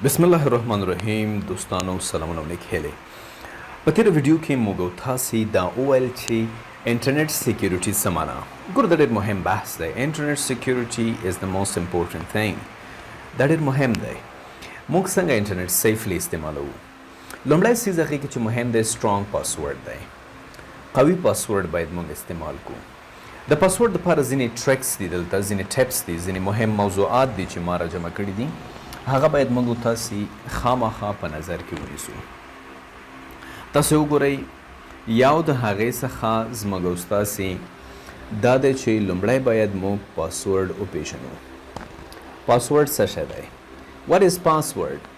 بسم الله الرحمن الرحیم. دوستانو، سلامونه او نیک هیلې. په تیره ویډیو کې موږ او تاسې دا وویل چې انټرنیټ security څه معنا. ګوره، دا ډېر مهم بحث دی. Internet security is the most important thing. دا ډېر مهم دی. موږ څنګه انټرنیټ safely استعمالوو؟ لومړی څیز هغې کې چې مهم دی، strong password دی. قوي پاسورډ باید موږ استعمال کو. د پاسورډ لپاره ځینې tricks دي، دلته ځینې tips دي، ځینې مهم موضوعات دي چې ما را جمع کړي دي. هغه باید موږ تاسې خامخا په نظر کې ونیسو. تاسو وګورئ، یو د هغې څخه زموږ او ستاسې دا دی چې لومړی باید موږ پاسورډ وپیژنو. پاسورډ څه شی دی؟ What is password?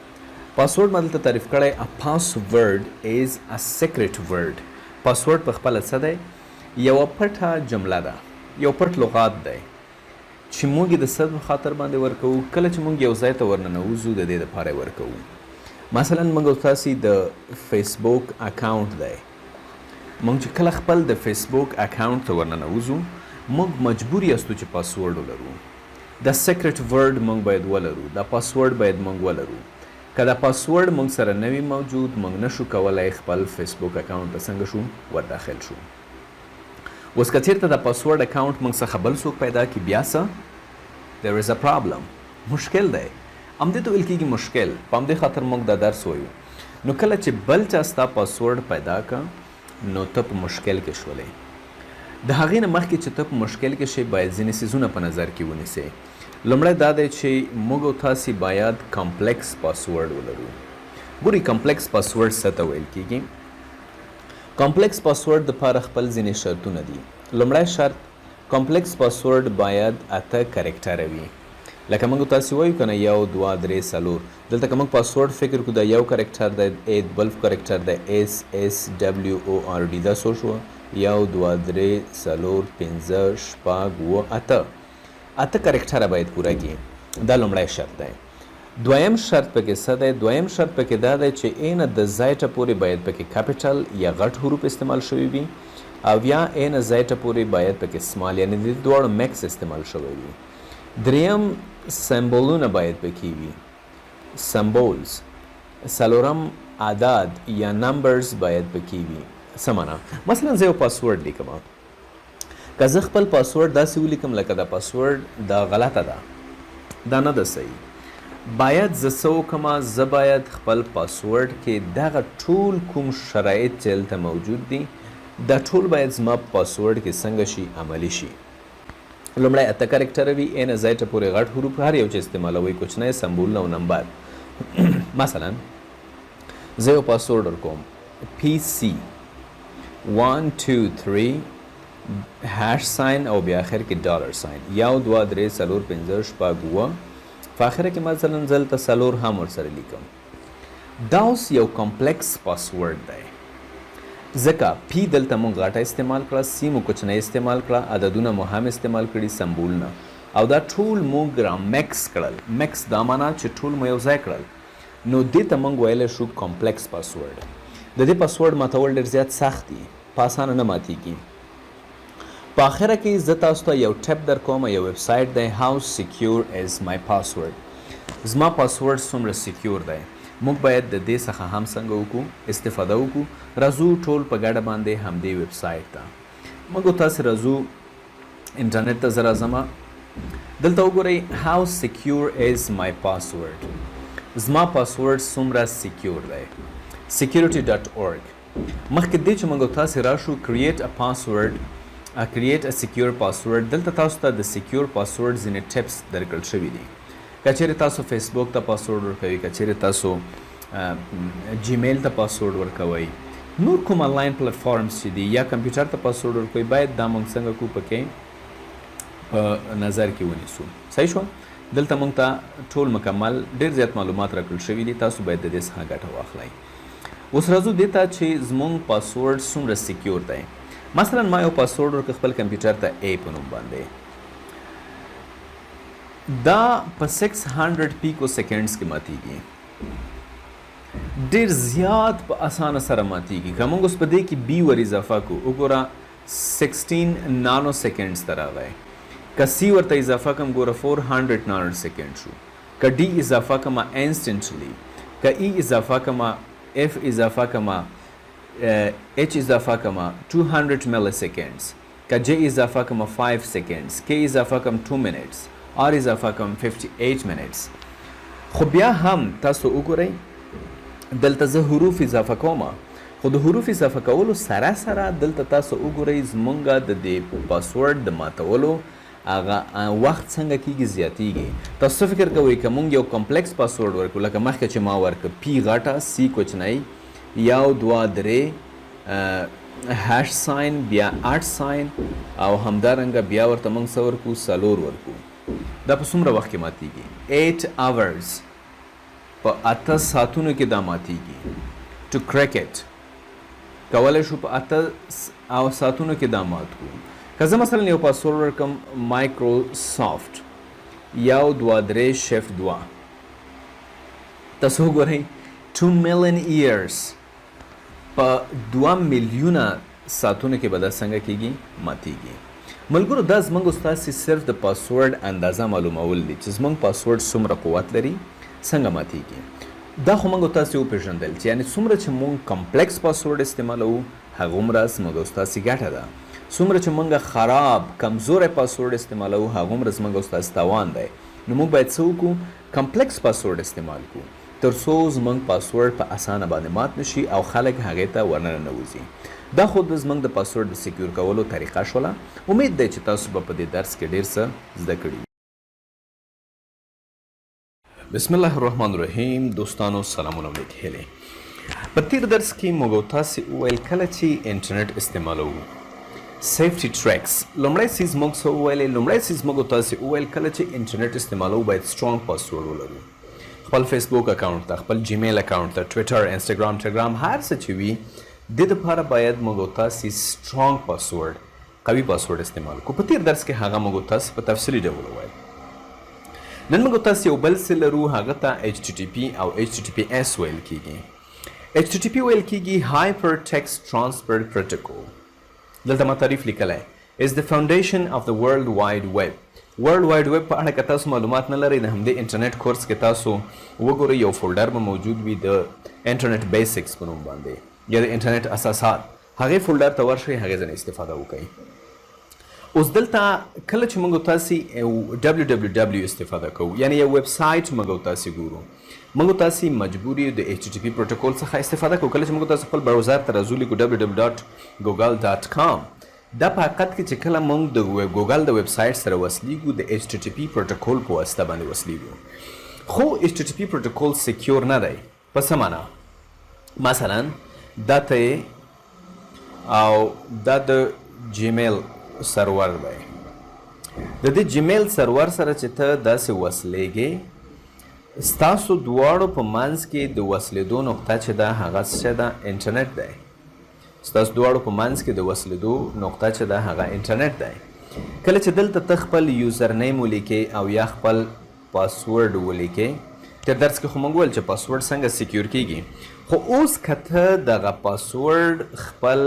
Password ما دلته تعریف کړی: a password is a secret word. Password په خپله څه دی؟ یوه پټه جمله ده، یو پټ لغات دی چې موږ یې د څه په خاطر باندې ورکوو؟ کله چې موږ یو ځای ته ورننوځو، د دې دپاره یې ورکوو. مثلا موږ او تاسې د فیسبوک account دی. موږ چې کله خپل د فیسبوک account ته ورننوځو، موږ مجبور یاستو چې پاسورډ ولرو. دا secret word موږ باید ولرو، دا پاسورډ باید موږ ولرو. که دا پاسورډ موږ سره نه وي موجود، موږ نشو کولای خپل فیسبوک account ته څنګه شو؟ ورداخل شو. اوس که چېرته د password account موږ څخه بل څوک پیدا کړي، بیا څه؟ There is a problem. مشکل دی. همدې ته ویل کېږي مشکل. په همدې خاطر موږ دا درس وایو. نو کله چې بل چا ستا پاسورډ پیدا که، نو ته په مشکل کې شولې. د هغې نه مخکې چې ته په مشکل کې شې، باید ځینې څیزونه په نظر کې ونیسې. لومړی دا دی چې موږ او تاسې باید complex password ولرو. ګوري، complex password څه ته ویل کېږي؟ Complex password دپاره خپل ځینې شرطونه دي. لومړی شرط، complex password باید اته character ه وي. لکه موږ تاسو وایو کنه، یو، دوه، درې، څلور. دلته که موږ پاسورډ فکر کو، دا یو character دی، A بل character دی، S S W O R D. دا څو شو؟ یو، دوه، درې، څلور، پنځه، شپږ، اووه، اته. اته character ه باید پوره کړي. دا لومړی شرط دی. دویم شرط پکې څه دی؟ دویم شرط پکې دا دی چې A نه د Z پورې باید پکې capital یا غټ حروف استعمال شوي وي او یا A نه Z پورې باید پکې small، یعنی د دواړو mix استعمال شوی وي. دریم، symbol ونه باید پکې وي، symbols. څلورم، اعداد یا numbers باید پکې وي. څه معنا؟ مثلا زه یو پاسورډ لیکم. که زه خپل پاسورډ داسې ولیکم لکه دا پاسورډ، دا غلطه ده، دا نه ده صحیح. باید زه څه وکړم؟ زه باید خپل پاسورډ کې دغه ټول کوم شرایط چې دلته موجود دي، دا ټول باید زما پاسورډ کې څنګه شي؟ عملي شي. لومړی اته character وي، A نه Z پورې غټ حروف هر یو چې استعمالوي، کوچنی، symbol او نمبر. مثلا زه یو پاسورډ ورکوم، PC 1 2 3 hash sign او بیا آخر کې dollar sign. یو، دوه، درې، څلور، پنځه، شپږ، اووه. په آخره کې مثلا زه دلته څلور هم ورسره لیکم. دا اوس یو complex password دی، ځکه P دلته مونږ غټه استعمال کړه، C مو کوچنی استعمال کړه، عددونه مو هم استعمال کړي، symbol ونه، او دا ټول مونږ را mix کړل. Mix دا معنا چې ټول مو یو ځای کړل. نو دې ته مونږ ویلی شو complex password. د دې پاسورډ ماتول ډېر زیات سخت دي، په اسانه نه ماتیږي. په آخره کې زه تاسو ته یو tip در کوم. یو ویب سایټ دی، How secure is my password؟ زما پاسورډ څومره secure دی؟ موږ باید د دې څخه هم څنګه وکړو؟ استفاده وکړو. راځو ټول په ګډه باندې همدې ویب سایټ ته. موږ تاسو راځو انټرنیټ ته. زه راځم. دلته وګورئ، How secure is my password؟ زما پاسورډ څومره secure دی؟ security.org. مخکې دې چې موږ تاسو راشو، create a password، create a secure password. دلته تاسو ته د secure password ځینې tips درکړل شوي دي. که چیرې تاسو فیسبوک ته پاسورډ ورکوي، که چیرې تاسو جیمیل ته پاسورډ ورکوئ، نور کوم online platforms چې دي، یا کمپیوټر ته پاسورډ ورکوي، باید دا موږ څنګه کو؟ پکې په نظر کې ونیسو. صحیح شو؟ دلته موږ ته ټول مکمل ډیر زیات معلومات راکړل شوي دي. تاسو باید د دې څخه ګټه واخلئ. اوس راځو دې ته چې زموږ پاسورډ څومره secure دی. مثلا ما یو پاسورډ ورکړ خپل کمپیوټر ته A په نوم باندې. دا په 600 pico seconds کې ماتیږي. ډیر زیات په اسانه سره ماتیږي. که موږ اوس په دې کې B ور اضافه کو، وګوره، 16 nano seconds ته راغی. که C ورته اضافه کم، ګوره، 400 nano second شو. که که D اضافه کړم instantly، که E اضافه کړم، F اضافه کړم، H اضافه کړم 200 milliseconds، که J اضافه کړم 5 seconds، K اضافه کړم 2 minutes، R اضافه کړم 58 minutes. خو بیا هم تاسو وګورئ، دلته زه حروف اضافه کوم، خو د حروف اضافه کولو سره سره دلته تاسو وګورئ زمونږ د دې پاسورډ د ماتولو هغه وخت څنګه کیږي، زیاتیږي. تاسو څه فکر کوئ، که مونږ یو complex password ورکړو، لکه مخکې چې ما ورکړ، P غټه، C کوچنی، 1 2 3 hash sign، بیا at sign، او همدارنګه بیا ورته مونږ څه ورکو؟ څلور ورکو، دا په څومره وخت کې ماتیږي؟ 8 hours، په 8 ساعتونو کې دا ماتیږي. To crack it، کولی شو په 8 او ساعتونو کې دا مات کړو. که زه مثلا یو پاسورډ ورکم، مایکروسافت 1 2 3 شفت 2، تاسو وګورئ، 2 million years، په 2 میلیونه ساعتونو کې به دا څنګه کیږي؟ ماتیږي. ملګرو، دا زمونږ ستاسې صرف د پاسورډ اندازه معلومول دي چې زمونږ پاسورډ څومره قوت لري، څنګه ماتیږي. دا خو موږ تاسې وپېژندل چې یعنې څومره چې مونږ complex password استعمالوو، هغومره زموږ او ستاسې ګټه ده. څومره چې مونږ خراب، کمزوری پاسورډ استعمالوو، هغومره زموږ او ستاسې تاوان دی. نو موږ باید څه وکړو؟ complex password استعمال کړو، تر څو زموږ پاسورډ په اسانه باندې مات نشي او خلک هغې ته ورننه نه وځي. دا خو د زموږ د پاسورډ د secure کولو طریقه شوله. امید دی چې تاسو به په دې درس کې ډیر څه زده کړي. بسم الله الرحمن الرحیم. دوستانو، سلامونه نیک هیلې. په تیر درس کې موږ تاسو وویل، کله چې انټرنیټ استعمالوو، safety tricks. لومړی څیز موږ څه وویلې؟ لومړی څیز موږ تاسو وویل، کله چې انټرنیټ استعمالوو، باید strong password ولرو. خپل فیسبوک account ته، خپل جیمیل account ته، ټویټر، انستګرام، ټلګرام، هر څه چې وي، د دې لپاره باید موږ تاسو strong password، قوي پاسورډ استعمال کو. په تیر درس کې هغه موږ تاسو په تفصیلي ډول وویل. نن موږ تاسو یو بل څه لرو، هغه ته HTTP او HTTPS ویل کیږي. HTTP ویل کیږي Hyper Text Transfer Protocol. دلته ما تعریف لیکلی، is the foundation of the World Wide Web. World Wide Web په اړه که تاسو معلومات نه لرئ، د همدې انټرنیټ کورس کې تاسو وګورئ، یو folder به موجود وي د Internet Basics په نوم باندې یا د انټرنیټ اساسات. هغې folder ته ورشئ، هغې ځنې استفاده وکړئ. اوس دلته کله چې موږ تاسو www استفاده کوو، یعنی یو ویب سایټ موږ تاسو ګورو، موږ تاسو مجبور یو د HTTP پروتوکول څخه استفاده کوو. کله چې موږ تاسو خپل browser ته راځو، لیکو www.google.com، دا په حقیقت کې چې کله موږ د ګوګل د ویب سایټ سره وصلیږو، د HTTP پروتوکول په واسطه باندې وصلیږو. خو HTTP پروتوکول secure نه دی. په څه معنا؟ مثلا دا ته او دا د جیمیل سرور دی. د دې جیمیل سرور سره چې ته داسې وصلېږې، ستاسو دواړو په منځ کې د وصلېدو نقطه چې ده، هغه څه ده؟ انټرنیټ دی. ستاسو دواړو په منځ کې د وصلېدو نقطه چې ده، هغه انټرنیټ دی. کله چې دلته ته خپل username ولیکې او یا خپل پاسورډ ولیکې، تیر درس کې خو موږ وویل چې پاسورډ څنګه secure کیږي، خو اوس که ته دغه پاسورډ خپل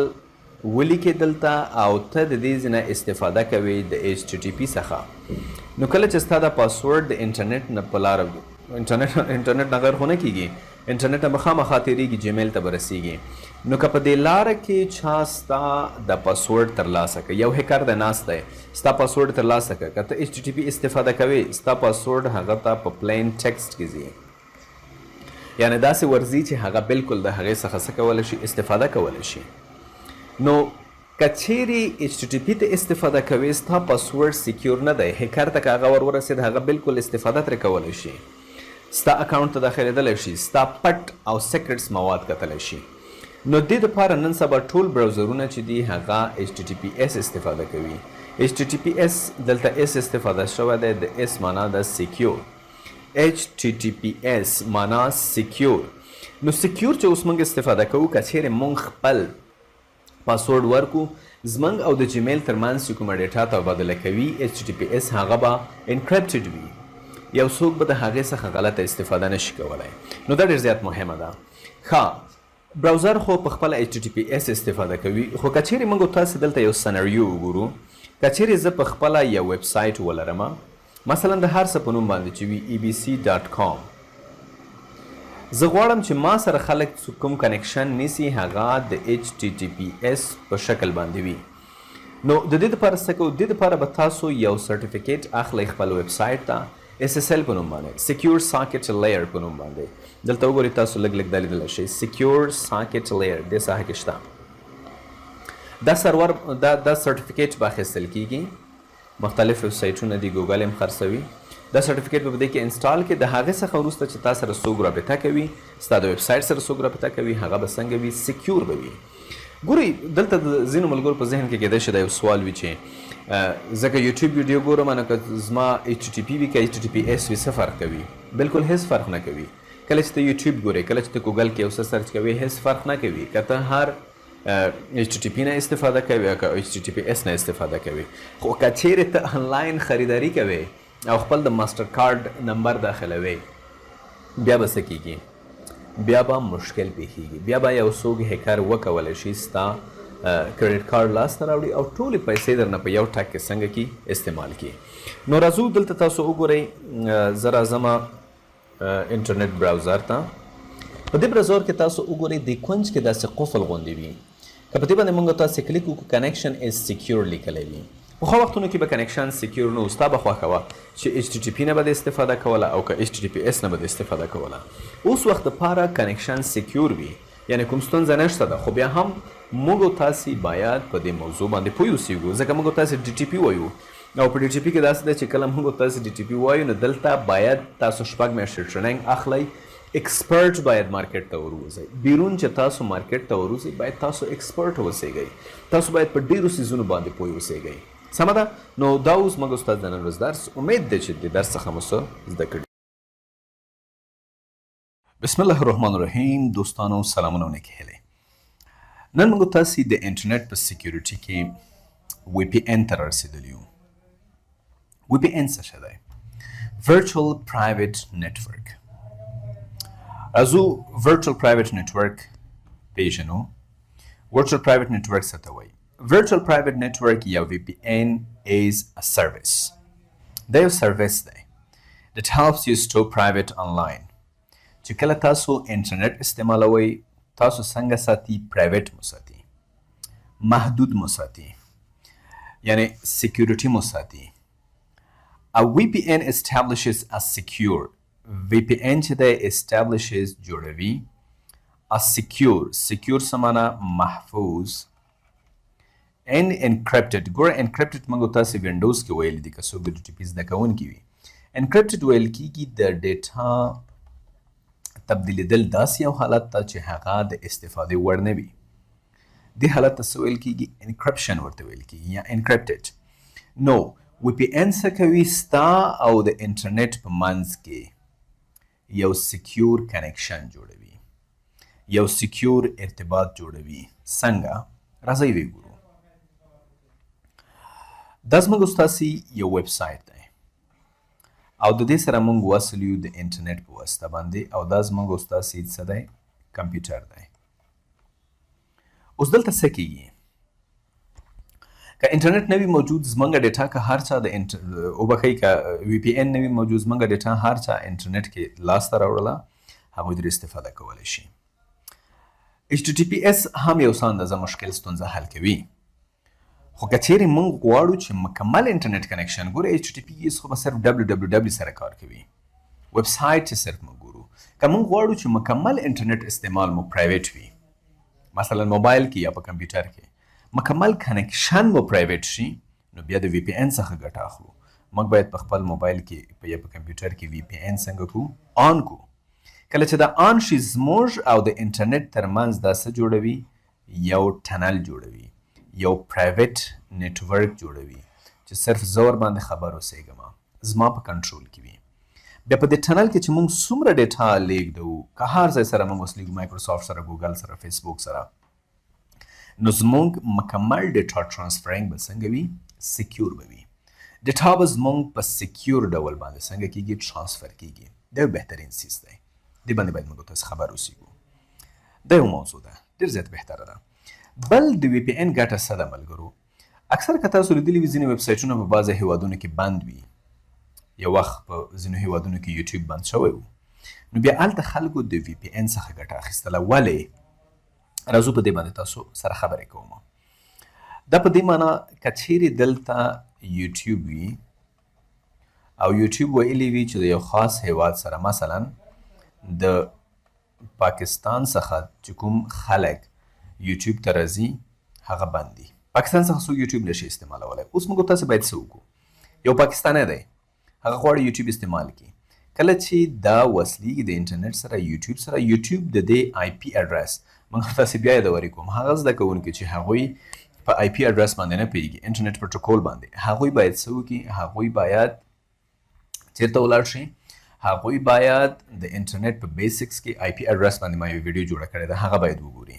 ولیکې دلته او ته د دې ځینه استفاده کوې د HTTP څخه، نو کله چې ستا دا پاسورډ د انټرنیټ نه په لاره، انټرنیټ نه غیر خو نه کیږي، انټرنیټ نه به خامخا تېرېږي، جیمیل ته به رسېږي، نو که په دې لاره کې چا ستا د پاسورډ ترلاسه کړ، یو هیکر دی ناست دی، ستا پاسورډ ترلاسه کړ، که ته HTTP استفاده کوې، ستا پاسورډ هغه ته په plain text کې ځي، یعنی داسې ورځي چې هغه بالکل د هغې څخه څه کولی شي؟ استفاده کولی شي. نو که چیرې HTTP ته استفاده کوې، ستا پاسورډ secure نه دی. هیکر ته که هغه ور ورسېد، هغه بالکل استفاده ترې کولی شي، ستا account ته داخلېدلی شي، ستا پټ او secrets مواد کتلی شي. نو دې دپاره نن سبا ټول browser ونه چې دي، هغه HTTPS استفاده کوي. HTTPS، دلته S استفاده شوی دی، د S معنا ده secure. HTTPS معنا secure. نو secure چې اوس موږ استفاده کوو، که چیرې موږ خپل پاسورډ ورکو، زمونږ او د جیمیل ترمنځ چې کومه data تبادله کوي HTTPS، هغه به encrypted وي، یو څوک به د هغې څخه غلطه استفاده نشي کولی. نو دا ډېر زیات مهمه ده. ښه، browser خو په خپله HTTPS استفاده کوي، خو که چیرې موږ تاسو دلته یو سناریو وګورو، که چیرې زه په خپله یو ویب سایټ ولرم، مثلا د هر څه په نوم باندې چې وي abc.com، زه غواړم چې ما سره خلک کوم connection نیسي هغه د HTTPS په شکل باندې وي. نو د دې لپاره څه کوو؟ د دې لپاره به تاسو یو certificate اخلئ خپل ویب سایټ ته، SSL په نوم باندې، secure socket layer په نوم باندې. دلته وګورئ تاسو لږ لږ دا لیدلی شئ، secure socket layer دې ساحه کې شته. دا سرور دا certificate به اخیستل کیږي، مختلف ویب سایټونه دي، ګوګل هم خرڅوي. دا certificate به په دې کې install کړي. د هغې څخه وروسته چې تا سره څوک رابطه کوي، ستا د ویب سایټ سره څوک رابطه کوي، هغه به څنګه وي؟ secure به وي. ګورئ دلته د ځینو ملګرو په ذهن کې کېدای شي دا یو سوال وي چې ځکه یوټیوب ویډیو ګورم نو که زما HTTP وي که HTTPS وي څه فرق کوي؟ بالکل هیڅ فرق نه کوي. کله چې ته یوټیوب ګورې، کله چې ته ګوګل کې یو څه search کوې، هیڅ فرق نه کوي که ته هر HTTP نه استفاده کوي او که HTTPS نه استفاده کوي. خو که چیرې ته آنلاین خریداري کوې او خپل د ماستر کارت نمبر داخلوې، بیا به څه کیږي؟ بیا به مشکل پیښیږي. بیا به یو څوک هیکر وکولی شي ستا credit card لاسته راوړي او ټولې پیسې درنه په یو ټک کې څنګه کی استعمال کی. نو راځو دلته تاسو وګورئ، زه راځم انټرنیټ browser ته. په دې browser کې تاسو وګورئ د کونج کې داسې قفل غوندې وي، که په دې باندې موږ تاسو کلیک وکړو connection is secure لیکلی وي. پخوا وختونو کې به connection secure نه و، ستا به خوښه وه چې HTTP نه به دې استفاده کوله او که HTTPS نه به دې استفاده کوله. اوس وخت دپاره connection secure وي، یعنی کوم ستونزه نشته ده، خو بیا هم موږ او تاسې باید په دې موضوع باندې پوه اوسېږو، ځکه موږ او تاسې DTP وایو او په DTP کې داسې ده چې کله موږ او تاسې DTP وایو نو دلته باید تاسو 6 میاشتې training اخلئ، expert باید market ته وروځئ. بیرون چې تاسو market ته وروځئ باید تاسو expert اوسېږئ، تاسو باید په ډېرو څیزونو باندې پوه اوسېږئ. سمه ده؟ نو دا اوس موږ استاد د نن ورځ درس، امید دی چې د درس څخه مو څه زده کړي. بسم الله الرحمن الرحیم. دوستانو سلامونه او نیکې هیلې. نن موږ تاسې د انټرنیټ په security کې VPN ته رارسېدلي یو. VPN څه شی دی؟ Virtual Private Network. راځو Virtual Private Network پیژنو. Virtual Private Network څه ته وایي؟ Virtual Private Network یا VPN is a service. دا یو service دی that helps you stay private online. چې کله تاسو انټرنیټ استعمالوئ تاسو څنګه ساتي؟ private مو ساتي، محدود مو ساتي، یعنی security مو ساتي. A VPN establishes a secure، VPN چې دی establishes جوړوي a secure، secure څه معنا؟ محفوظ، and encrypted. ګوره encrypted موږ تاسې وینډوز کې ویلي دي، که څوک د DTP زده کوونکي وي، encrypted ویل کیږي د data تبدیلیدل داسې یو حالت ته چې هغه د استفادې وړ نه وي. دې حالت ته څه ویل کیږي؟ encryption ورته ویل کیږي یا encrypted. نو VPN څه کوي؟ ستا او د انټرنیټ په منځ کې یو secure connection جوړوي، یو secure ارتباط جوړوي. څنګه؟ راځئ ویې ګورو. دا زموږ ستاسې یو ویب سایټ دی او د دې سره موږ وصل یو د انټرنیټ په واسطه باندې، او دا زموږ ستاسې څه دی؟ کمپیوټر دی. اوس دلته څه کیږي؟ که انټرنیټ نه وي موجود زمونږ data که هر چا د وبخښئ، که VPN نه وي موجود زمونږ data هر چا انټرنیټ کې لاسته راوړله، هغوی ترې استفاده کولی شي. HTTPS هم یو څه اندازه مشکل ستونزه حل کوي، خو که چیرې موږ غواړو چې مکمل انټرنیټ connection، ګوره HTTPS خو به صرف WWW سره کار کوي، ویب سایټ چې صرف موږ ګورو. که موږ غواړو چې مکمل انټرنیټ استعمال مو private وي، مثلا موبایل کې یا په کمپیوټر کې مکمل connection مو private شي، نو بیا د VPN څخه ګټه اخلو. موږ باید په خپل موبایل کې یا په کمپیوټر کې VPN څنګه کو؟ on کو. کله چې دا on شي زموږ او د انټرنیټ ترمنځ دا څه جوړوي؟ یو tunnel جوړوي، یو private network جوړوي چې صرف زه ورباندې خبر اوسېږم، زما په کنټرول کې وي. بیا په دې tunnel کې چې موږ څومره data لیږدوو، که هر ځای سره موږ وصلېږو، مایکروسافټ سره، ګوګل سره، فیسبوک سره، نو زموږ مکمل data transferring به څنګه وي؟ secure به وي. data به زموږ په secure ډول باندې څنګه کیږي؟ transfer کیږي. دا یو بهترین څیز دی، دې باندې باید موږ تاسو خبر اوسیږو. دا یو موضوع ده ډېر زیات بهتره ده. بل د VPN ګټه څه ده ملګرو؟ اکثر که تاسو لیدلي وي ځینې ویب سایټونه په بعضې هیوادونو کې بند وي. یو وخت په ځینو هیوادونو کې یوټیوب بند شوی و، نو بیا هلته خلکو د وی پي ان څخه ګټه اخیستله. ولې؟ راځو په دې باندې تاسو سره خبرې کوم. دا په دې معنا که چیرې دلته یوټیوب وي او یوټیوب ویلي وي چې د یو خاص هیواد سره، مثلا د پاکستان څخه چې کوم خلک یوټیوب ته راځي هغه بند دي، پاکستان څخه څوک یوټیوب نشي استعمالولی. اوس موږ تاسو باید څه وکړو؟ یو پاکستانی دی، هغه غواړي یوټیوب استعمال کړي. کله چې دا وصلیږي د انټرنیټ سره، یوټیوب سره، یوټیوب د دې آی پی ادرس، موږ تاسو بیا یادوري کوم، هغه زده کوونکي چې هغوی په آی پی ادرس باندې نه پوهېږي، انټرنیټ پروتوکول باندې، هغوی باید څه وکړي؟ هغوی باید چېرته ولاړ شي؟ هغوی باید د انټرنیټ په basics کې آی پی ادرس باندې ما یو ویډیو جوړه کړې ده، هغه باید وګوري.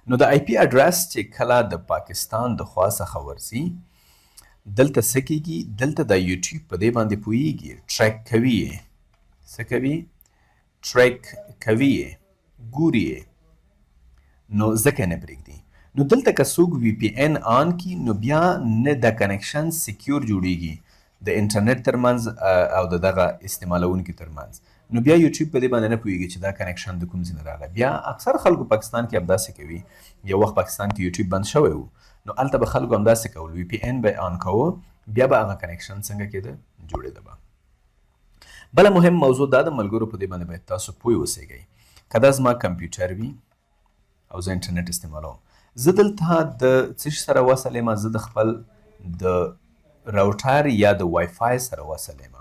نو د آی پی ادرس چې کله د پاکستان د خوا څخه ورځي، دلته څه کېږي؟ دلته د یوټیوب په دې باندې پوهېږي، track کوي یې. څه کوي؟ track کوي یې، ګوري یې، نو ځکه نه پرېږدي. نو دلته که څوک وی پي ان آن کړي، نو بیا نه د connection secure جوړیږي د انټرنیټ ترمنځ او د دغه استعمالوونکي ترمنځ. نو بیا یوټیوب په دې باندې نه پوهېږي چې دا connection د کوم ځای نه راغی. بیا اکثر خلکو پاکستان کې همداسې کوي. یو وخت پاکستان کې یوټیوب بند شوی و، نو هلته به خلکو همداسې کول، وی پي ان به یې آن کوه، بیا به هغه connection څنګه کېده، جوړېده به. بله مهم موضوع دا ده ملګرو، په دې باندې باید تاسو پوه اوسئ. که دا زما کمپیوټر وي او زه انټرنیټ استعمالوم، زه دلته د څه شي سره وصل یم؟ زه د خپل د راوټر یا د وای فای سره وصل یم.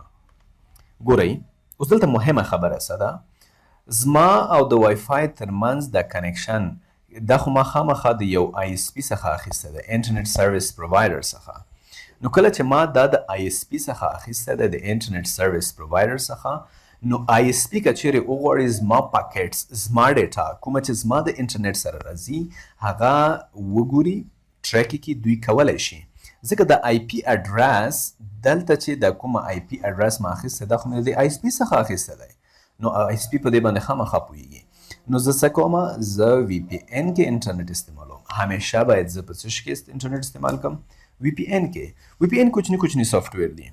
ګورئ اوس دلته مهمه خبره څه ده؟ زما او د وای فای ترمنځ د connection دا خو ما خامخا د یو آی اس پی څخه اخیستی دی، internet service provider څخه. نو کله چې ما دا د آی اس پی څخه اخیستی دی، د internet service provider څخه، نو آی اس پی که چیرې وغواړي زما packets، زما data کومه چې زما د انټرنیټ سره راځي هغه وګوري، track یې کړي، دوی کولی شي. ځکه د آی پی ادرس دلته چې دا کومه آی پی ادرس ما اخیستی دا خو مې د آی اس پی څخه اخیستی دی، نو آی اس پی په دې باندې خامخا پوهېږي. نو زه څه کوم؟ زه وی پی ان کې انټرنیټ استعمالوم. همیشه باید زه په څه شي کې انټرنیټ استعمال کړم؟ وی پی ان کې. وی پی ان کوچني کوچني software دي،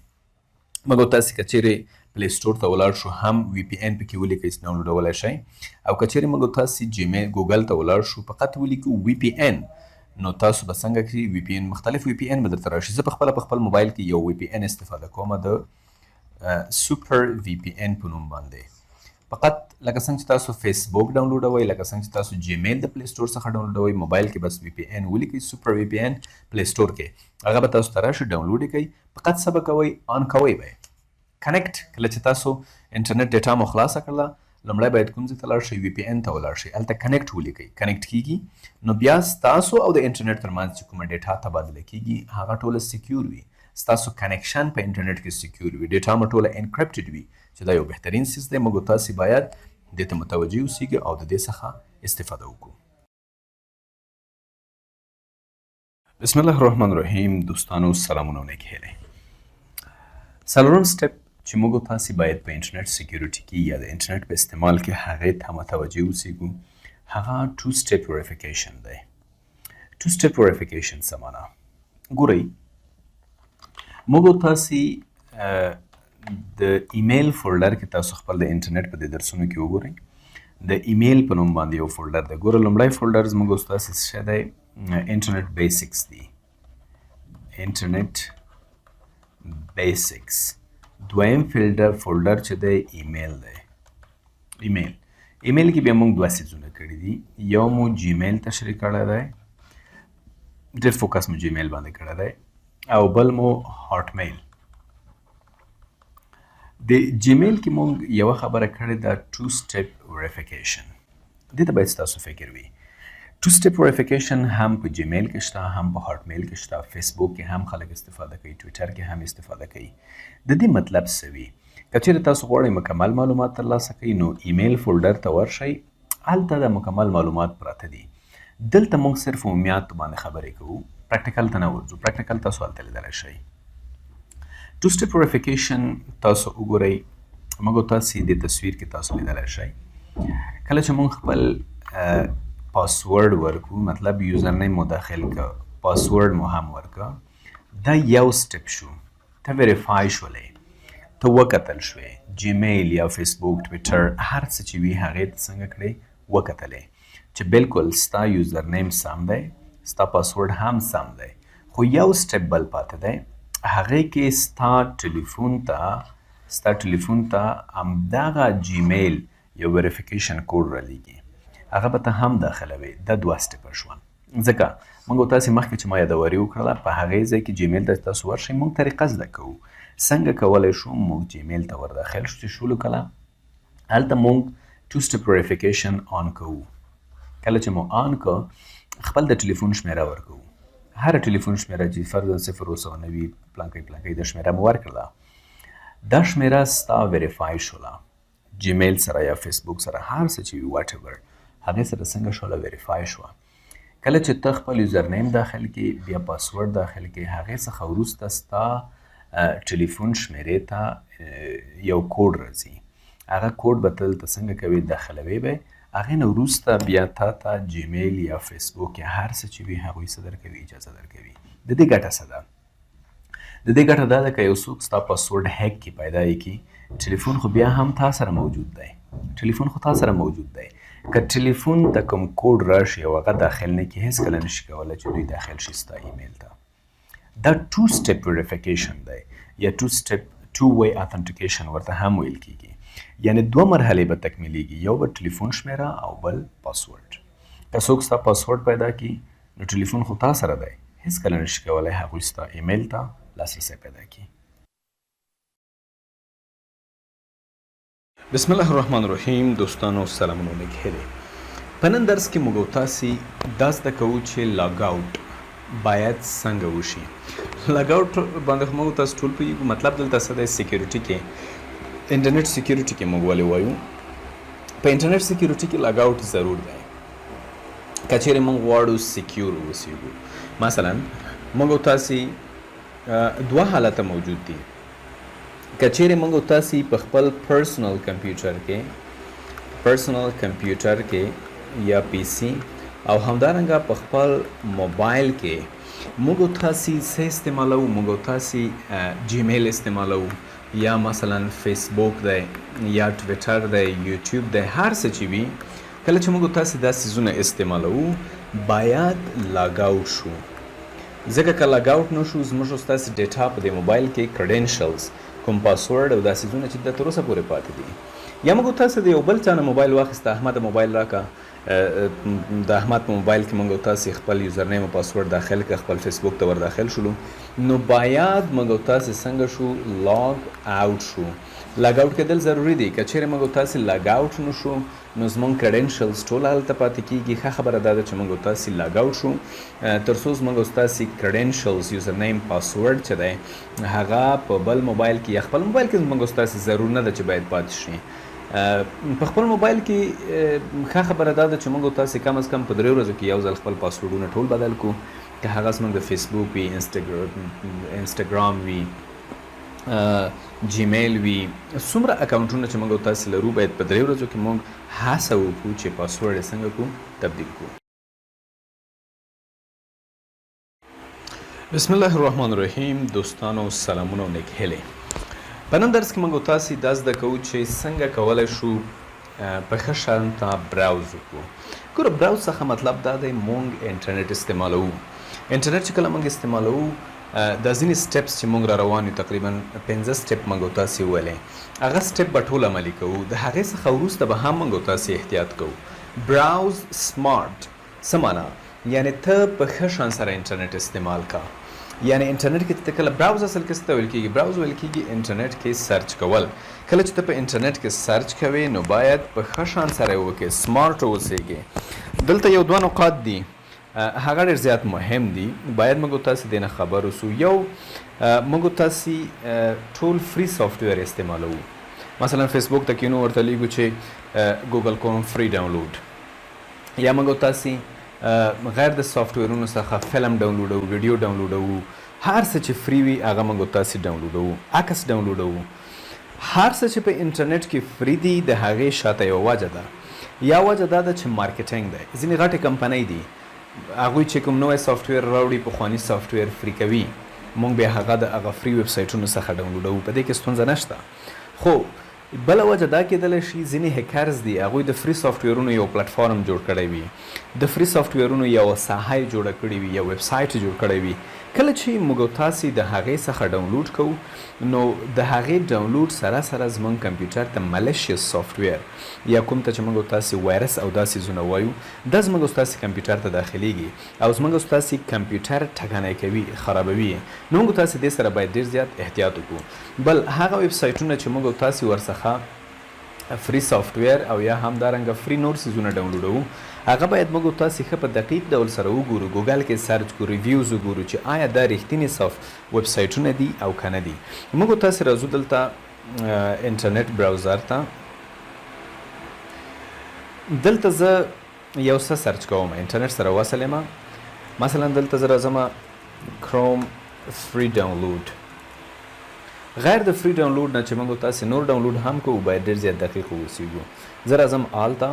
مګر تاسې که چیرې Play Store ته ولاړ شو هم وی پی ان پکې ولیکئ، ډاونلوډولی شئ. او که چیرې موږ تاسې جیمیل ګوګل ته ولاړ شو، فقط ولیکو وی پی ان، نو تاسو به څنګه کړي وی پی ان، مختلف وی پی ان به درته راشي. زه په خپله په خپل موبایل کې یو وی پی ان استفاده کوم د سوپر وی پی ان په نوم باندې. فقط لکه څنګه چې تاسو فیسبوک ډاونلوډوئ، لکه څنګه چې تاسو جیمیل د Play Store څخه ډاونلوډوئ، موبایل کې بس وی پی ان ولیکئ، سوپر وی پی ان Play Store کې هغه به تاسو ته راشي، ډاونلوډ یې کړئ. فقط څه به کوئ؟ آن کوئ به یې، connect. کله چې تاسو انټرنیټ data مو خلاصه کړله، لومړی باید کوم ځای ته لاړ شئ؟ وی پی ان ته ولاړ شئ، هلته connect ولیکئ، connect کیږي. نو بیا ستاسو او د انټرنیټ ترمنځ چې کومه data تبادله کیږي هغه ټوله secure وي، ستاسو connection په انټرنیټ کې secure وي، data مو ټوله encrypted وي، چې دا یو بهترین څیز دی. موږ تاسې باید دې ته متوجه اوسیږئ او د دې څخه استفاده وکړو. بسم الله الرحمن الرحیم. دوستانو سلامونه او نیکې هیلې. څلورم step چې موږ تاسې باید په انټرنیټ security کې یا د انټرنیټ په استعمال کې هغې ته متوجه اوسیږو، هغه two step verification دی. two step verification څه معنا؟ ګورئ موږ تاسې د email folder کې، تاسو خپل د انټرنیټ په دې درسونو کې وګورئ، د ایمیل په نوم باندې یو folder دی. ګوره لومړی folder زموږ ستاسې څه دی؟ internet basics دی، internet basics. دویم folder چې دی ایمیل دی. ایمیل کې بیا موږ دوه څیزونه کړي دي. یو مو جیمیل تشریح کړی دی، ډېر focus مو جیمیل باندې کړی دی، او بل مو هاټ میل. د جیمیل کې موږ یوه خبره کړې ده، two step verification. دې ته باید ستاسو فکر وي. two step verification هم په جیمیل کې شته، هم په هاټ میل کې شته، فیسبوک کې هم خلک استفاده کوي، ټویټر کې هم استفاده کوي. د دې مطلب څه وي؟ که چیرې تاسو غواړئ مکمل معلومات ترلاسه کړئ، نو email folder ته ورشئ، هلته د مکمل معلومات پراته دي. دلته موږ صرف عمومیاتو باندې خبرې کوو، practical ته نه ورځو. practical تاسو هلته لیدلی شئ. two step verification تاسو وګورئ، موږ تاسو د تصویر کې تاسو لیدلی شئ. کله چې موږ خپل پاسورډ ورکو، مطلب username مو داخل که، پاسورډ مو هم ورکه، دا یو step شو، ته verify شولې. ته وکتل شوې، جیمیل یا فیسبوک، ټویټر، هر څه چې وي هغې ته څنګه کړې؟ وکتلې چې بالکل ستا username سم دی، ستا پاسورډ هم سم دی، خو یو step بل پاتې دی. هغې کې ستا ټلیفون ته همدغه جیمیل یو verification code رالیږي، هغه به ته هم داخلوې. دا دوه step شول، ځکه موږ تاسو مخکې چې ما یادوري وکړله، په هغې ځای کې جیمیل ته تاسو ورشئ. موږ طریقه زده کوو څنګه کولی شو موږ جیمیل ته ور داخل شو. چې شولو کله هلته موږ two step verification on کوو. کله چې مو on کو، خپل د ټلیفون شمیره ورکوو. هر ټلیفون شمیره چې فرضاً 090 پلانکی پلانکی، د شمیره مو ورکړله، دا شمیره ستا verify شوله جیمیل سره یا فیسبوک سره، هر څه چې وي، whatever، هغې سره څنګه شوله؟ verify شوه. کله چې ته خپل username داخل کې، بیا پاسورډ داخل کې، هغې څخه وروسته ستا ټلیفون شمیرې ته یو کوډ راځي. هغه کوډ به ته دلته څنګه کوې؟ داخلوې به. هغې نه وروسته بیا تا ته جیمیل یا فیسبوک یا هر څه چې وي، هغوی څه درکوي؟ اجازه درکوي. د دې ګټه څه ده؟ د دې ګټه دا ده که یو څوک ستا پاسورډ هک کی، پیدا یې کی، ټلیفون خو بیا هم تا سره موجود دی. ټلیفون خو تا سره موجود دی. که ټلیفون ته کوم کوډ راشي او هغه داخل نه کړي، هیڅکله نشي کولی چې دوی داخل شي ستا ایمیل ته. دا two step verification دی یا two step two way authentication ورته هم ویل کیږي. یعنی دوه مرحلې به تکمیلیږي، یو به ټلیفون شمیره او بل پاسورډ. که څوک ستا پاسورډ پیدا کړي، نو ټلیفون خو تا سره دی، هیڅکله نشي کولی هغوی ستا ایمیل ته لاسرسی پیدا کړي. بسم الله الرحمن الرحیم. دوستانو، سلامونه، نیک هیلې. په نن درس کې موږ تاسو دا زده کوو چې log out باید څنګه وشي. log out باندې خو موږ تاسو ټول پوهیږو. مطلب دلته څه دی؟ security کې، انټرنیټ security کې موږ ولې وایو؟ په انټرنیټ security کې log out ضرور دی که چیرې موږ غواړو secure اوسیږو. مثلا موږ تاسو دوه حالت موجود دي. که چیرې موږ تاسو په خپل personal کمپیوټر کې یا PC او همدارنګه په خپل موبایل کې موږ تاسو څه استعمالوو، موږ تاسو جیمیل استعمالوو یا مثلا فیسبوک دی یا ټویټر دی، یوټیوب دی، هر څه چې وي، کله چې موږ تاسو دا څیزونه استعمالوو، باید log out شو، ځکه که log out نه شو، زموږ ستاسو data په دې موبایل کې، credentials، کوم پاسورډ او دا څیزونه چې د تر اوسه پورې پاتې دي. یا موږ تاسو د یو بل چا نه موبایل واخیسته، احمد موبایل راکه، د احمد په موبایل کې موږ تاسو خپل username او پاسورډ داخل کړ، خپل فیسبوک ته ور داخل شولو، نو باید موږ تاسو څنګه شو؟ log out شو. log out کېدل ضروري دي. که چیرې موږ تاسو log out نه شو، نو زموږ credentials ټول هلته پاتې کیږي. ښه خبره دا ده چې موږ تاسو log out شو، تر څو زموږ تاسو credentials، username، password چې دی، هغه په بل موبایل کې یا خپل موبایل کې زموږ تاسو ضرور نه ده چې باید پاتې شي. په خپل موبایل کې ښه خبره دا ده چې موږ تاسو کم از کم په 3 ورځو کې یو ځل خپل پاسورډونه ټول بدل کو، که هغه زموږ د فیسبوک وي، انستګرام وي، جیمیل وي، څومره اکاونټونه چې موږ تاسو لرو، باید په 3 ورځو کې موږ هڅه وکړو چې پاسورډ یې څنګه کو؟ تبدیل کو. بسم الله الرحمن الرحیم. دوستانو، سلامونه او نیک هیلې. په نن درس کې موږ تاسو دا زده کوو چې څنګه کولی شو په ښه شان ته browse وکړو. ګوره، browse څخه مطلب دا دی، مونږ انټرنیټ استعمالوو. انټرنیټ چې کله مونږ استعمالوو، دا ځینې steps چې مونږ را روان یو، تقریبا 5 step مونږ تاسو وویلې، هغه step به ټول عملي کوو. د هغې څخه وروسته به هم مونږ تاسو احتیاط کوو. browse smart څه معنا؟ یعنی ته په ښه شان سره انټرنیټ استعمال کا. یعنی انټرنیټ کې ته کله browse، اصل کې څه ته ویل کیږي؟ browse ویل کیږي انټرنیټ کې search کول. کله چې ته په انټرنیټ کې search کوې، نو باید په ښه شان سره یې وکړې، smart اوسېږې. دلته یو دوه نقاط دي، هغه ډېر زیات مهم دي، باید موږ تاسو دې نه خبر اوسو. یو، موږ تاسو ټول free software استعمالوو. مثلا فیسبوک ته کینو، ورته لیکو چې Google Chrome free download، یا موږ تاسو غیر د سافټویرونو څخه فلم ډاونلوډوو، ویډیو ډاونلوډوو، هر څه چې free وي هغه موږ تاسو ډاونلوډوو، عکس ډاونلوډوو. هر څه چې په انټرنیټ کې free دي، د هغې شاته یوه وجه ده. یا وجه دا ده چې marketing دی. ځینې غټې کمپنۍ دي، هغوی چې کوم نوی software راوړي، پخوانی software free کوي. مونږ بیا هغه د هغه free ویب سایټونو څخه ډاونلوډوو، په دې کې ستونزه نشته. خو بله وجه دا کېدلی شي، ځینې hackers دي، هغوی د free سافټویرونو یو پلټفارم جوړ کړی وي، د free سافټویرونو یوه ساحه یې جوړه کړې وي، یو ویب سایټ یې جوړ کړی وي. کله چې موږ او تاسې د هغې څخه ډاونلوډ کوو، نو د هغې ډاونلوډ سره سره زموږ کمپیوټر ته malicious software یا کوم ته چې موږ او تاسې وایرس او دا څیزونه وایو، دا زموږ او ستاسې کمپیوټر ته داخلیږي او زموږ او ستاسې کمپیوټر ټکنی کوي، خرابوي یې. نو موږ او تاسې دې سره باید ډیر زیات احتیاط وکړو. بل هغه ویب سایټونه چې موږ او تاسې ورڅخه free software او یا همدارنګه free نور څیزونه ډاونلوډوو، هغه باید موږ او تاسې ښه په دقیق ډول سره وګورو، ګوګل کې search کړو، reviews وګورو چې آیا دا ریښتیني سافټ ویب سایټونه دي او که نه دي. موږ او تاسې راځو دلته انټرنیټ browser ته. دلته زه یو څه search کوم، انټرنیټ سره وصل یم. مثلا دلته زه راځم Chrome free download. غیر د free download نه چې موږ تاسو نور ډاونلوډ هم کوو، باید ډیر زیات دقیق واوسیږو. زه راځم all ته.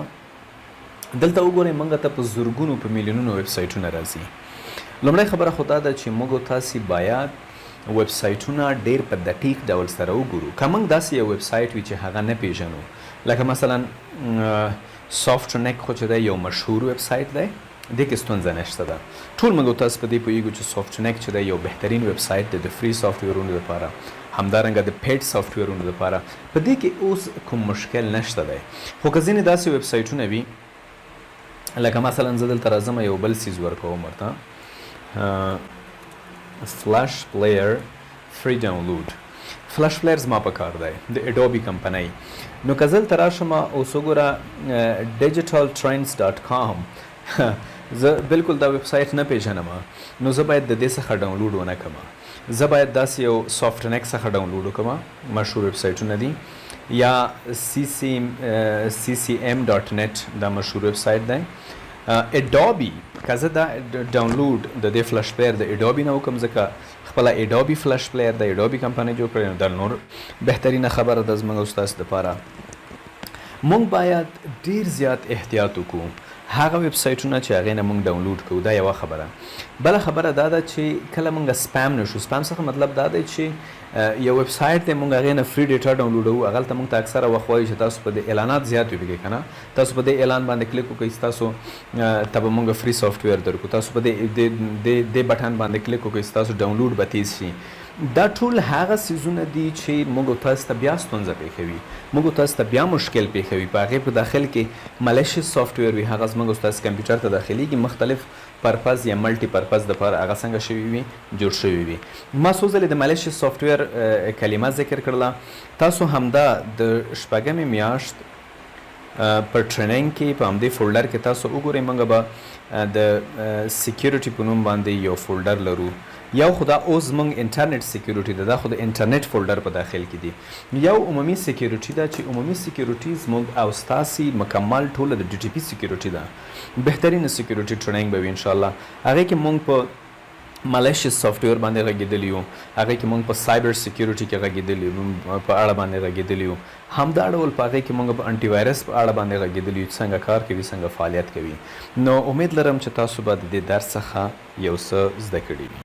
دلته وګورئ، موږ ته په زرګونو، په میلیونونو ویب سایټونه راځي. لومړی خبره خو دا ده چې موږ تاسو باید ویب سایټونه ډیر په دقیق ډول سره وګورو. که موږ داسې یو ویب سایټ وي چې هغه نه پیژنو، لکه مثلا Softonic خو چې دی یو مشهور ویب سایټ دی، دې کې ستونزه نشته ده. ټول موږ تاسو په دې پوهیږو چې Softonic چې دی یو بهترین ویب سایټ دی د free سافټویرونو لپاره، همدارنګه د paid سافټویرونو لپاره. په دې کې اوس کوم مشکل نشته دی. خو که ځینې داسې ویب سایټونه وي، لکه مثلا زه دلته راځم، یو بل څیز ورکوم ورته، Flash Player free download. Flash Player زما په کار دی د Adobe کمپنۍ. نو که زه دلته راشم اوس وګوره digitaltrends.com، زه بالکل دا ویب سایټ نه پیژنم، نو زه باید د دې څخه ډاونلوډ ونه کړم. زه باید داسې یو Softonic څخه ډاونلوډ وکړم، مشهور ویب سایټونه دي، یا CCM.net، دا مشهور ویب سایټ دی. Adobe، که زه دا ډاونلوډ د دې Flash Player د Adobe نه وکړم، ځکه خپله Adobe Flash Player د Adobe کمپنۍ جوړ کړی، نو دا نور بهترینه خبره ده زموږ او ستاسو دپاره. مونږ باید ډیر زیات احتیاط وکړو هغه ویب سایټونه چې هغې نه مونږ ډاونلوډ کوو. دا یوه خبره. بله خبره دا ده چې کله مونږ سپم نه شو. سپم څخه مطلب دا دی چې یو ویب سایټ دی، مونږ هغې نه free data ډاونلوډوو، هغلته مونږ ته اکثره وخت وایي چې تاسو په دې اعلانات زیات وي پکې که نه، تاسو په دې اعلان باندې کلیک وکړئ، ستاسو ته به مونږ free software درکړو، تاسو په دې button باندې کلیک وکړئ، ستاسو ډاونلوډ به تیز شي. دا ټول هغه څیزونه دي چې موږ او تاسو ته بیا ستونزه پېښوي، موږ او تاسو ته بیا مشکل پېښوي. په هغې په داخل کې malicious software وي، هغه زموږ او ستاسو کمپیوټر ته داخليږي، مختلف purpose یا multi purpose دپاره هغه څنګه شوي وي، جوړ شوي وي. ما څو ځلې د malicious software کلمه ذکر کړله. تاسو همدا د شپږمې میاشت په training کې په همدې folder کې تاسو وګورئ، موږ به د security په نوم باندې یو folder لرو. یو خو دا اوس زموږ انټرنیټ security ده، دا خو د انټرنیټ folder په داخل کې دي. یو عمومي security ده چې عمومي security زموږ او ستاسې مکمل ټوله د DTP security ده. بهترینه security training به وي انشاءالله. هغې کې موږ په malicious software باندې غږېدلي یو، هغې کې موږ په cyber security کې غږېدلي په اړه باندې غږېدلي یو، همدا ډول په هغې کې موږ په anti virus په اړه باندې غږېدلي یو، څنګه کار کوي، څنګه فعالیت کوي. نو امید لرم چې تاسو به د دې درس څخه یو څه زده کړي وي.